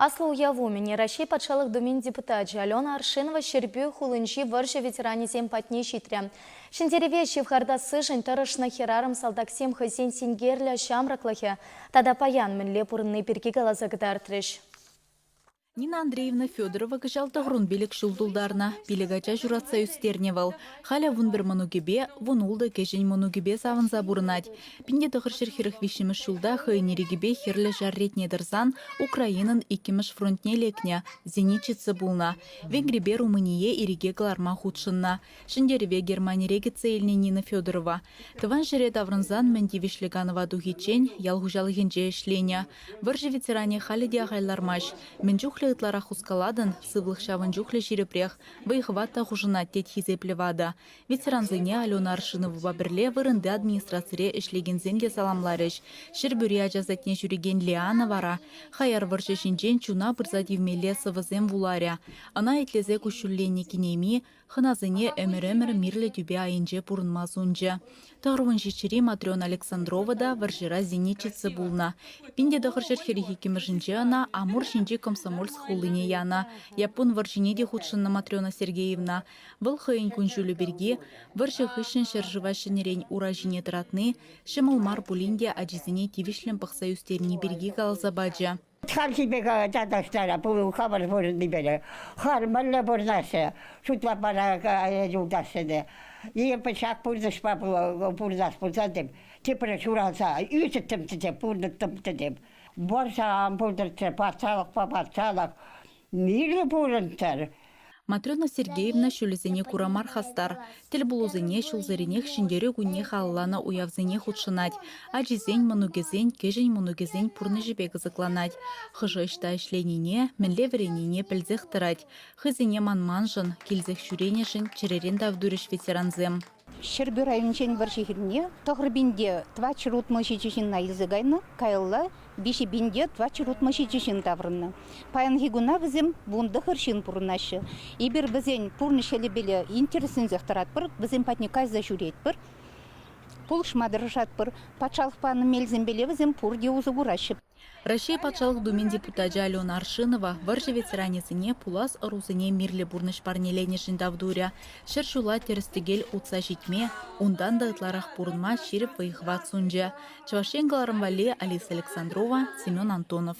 Аслӑ уяв умӗн Раҫҫей Патшалӑх Думин депутачӗ Алена Аршинова Ҫӗрпӳ хулинчи вӑрҫӑ ветеранӗсем патне ҫитрӗ. Ҫӗнтерӗве ҫывхартассишӗн тӑрӑшнӑ хӗрарӑм-салтаксем хӑйсен синкерлӗ ҫамрӑклӑхӗ тата паян мӗнле пурӑнни пирки каласа кӑтартрӗҫ. Нина Андреевна Федорова кӑҫал тӑхӑрун пилӗк ҫул тултарнӑ. Пилӗк ача ҫуратса ӳстернӗ вӑл. Халӗ 11 мӑнукӗпе, 16 кӗҫӗн мӑнукӗпе савӑнса пурӑнать. 1943 ҫулта хӑйӗн ирӗкӗпе Хӗрлӗ Ҫар ретне тӑрсан Украинӑн иккӗмӗш фронтне лекнӗ, зенитчица пулнӑ. Венгрипе Румыние ирӗке кӑларма хутшӑннӑ. Ҫӗнтерӗве Германире кӗтсе илнӗ Нина Федорова. Тӑван ҫӗре таврӑнсан мӗн тивӗҫлӗ канӑва тухиччен ял хуҫалӑхӗнче ӗҫленӗ. Вӑрҫӑ ветеранӗ халӗ те ахаль лармасть. Мӗн чухлӗ ытларах хускалатӑн, сывлӑх ҫавӑн чухлӗ ҫирӗпрех, вӑй-хӑват та хушӑнать, тет хисеплӗ ватӑ. Ветерансене Алена Аршиновӑпа пӗрле вырӑнти администрацире ӗҫлекенсем те саламларӗҫ. Ҫӗрпӳри ача садне ҫӳрекен Лиана вара хаяр вӑрҫӑ ҫинчен чуна пырса тивмелле сӑвӑсем вуларӗ. Ӑна итлесе куҫҫульленнӗ кинеми хӑнасене ӗмӗр-ӗмӗр мирлӗ тӳпе айӗнче пурӑнма сунчӗ. Тӑхӑрвун ҫиччӗри Матрена Александрова та вӑрҫӑра зенитчица пулнӑ. 1942-мӗшӗнче ӑна Амур ҫинчи Комсомольск хулине янӑ. Яппун вӑрҫине те хутшӑннӑ Матрена Сергеевна. Вӑл хӑйӗн кун-ҫулӗ пирки вӑрҫӑ хыҫҫӑн ҫӗршыва ҫӗнӗрен ура ҫине тӑратни ҫӑмӑл мар пулин те ачисене тивӗҫлӗн пӑхса ӳстерни пирки каласа пачӗ. Хальхи пек таташтара хамӑр пурӑннипе хар мӗнле пурӑнаҫҫӗ, шутлап мана юлташсене. Эпӗ ҫак пурнӑҫпа пурӑнас пулсан тем, тепре ҫуралса ӳсӗттӗм тесе пурӑнӑттӑм тетӗп. Вӑрҫӑ ан пултӑрччӗ, патшалӑхпа патшалӑх мирлӗ пурӑнччӑр. Матрена Сергеевна ҫулӗсене кура мар хастар. Тӗлпулусене ҫулсеренех Ҫӗнтерӳ кунне халалланӑ уявсене хутшӑнать. Ачисен, мӑнукӗсен, кӗҫӗн мӑнукӗсен пурнӑҫӗпе кӑсӑкланать. Хӑшӗ ӑҫта ӗҫленине, мӗнле вӗреннине пӗлсех тӑрать. Хӑйсене манманшӑн, килсех ҫӳренӗшӗн чӗререн тав турӗҫ ветерансем. Ҫӗрпӳ районӗнчен вӑрҫӑ хирне 94 467 ҫынна илсе кайнӑ, каялла 3467 ҫын таврӑннӑ. Паянхи куна вӗсем 19 ҫын пурӑнаҫҫӗ. Эпир вӗсен пурнӑҫ хӗлӗпеле интересленсех тӑратпӑр, вӗсем патне кайса ҫӳретпӗр, пулӑшма тӑрӑшатпӑр. Патшалӑх панӑ мелсемпеле вӗсем пурте усӑ кураҫҫӗ. Раҫҫей Патшалӑх Думин депутачӗ Алена Аршинова вӑрҫӑ ветеранӗсене пулас ӑрусене мирлӗ пурнӑҫ парнеленӗшӗн тав турӗ. Ҫӗр ҫула тӗрӗс-тӗкел утса ҫитме, унтан та ытларах пурӑнма ҫирӗп вӑй-хӑват сунчӗ. Чӑваш Ен кӑларӑм валли Алиса Александрова, Семен Антонов.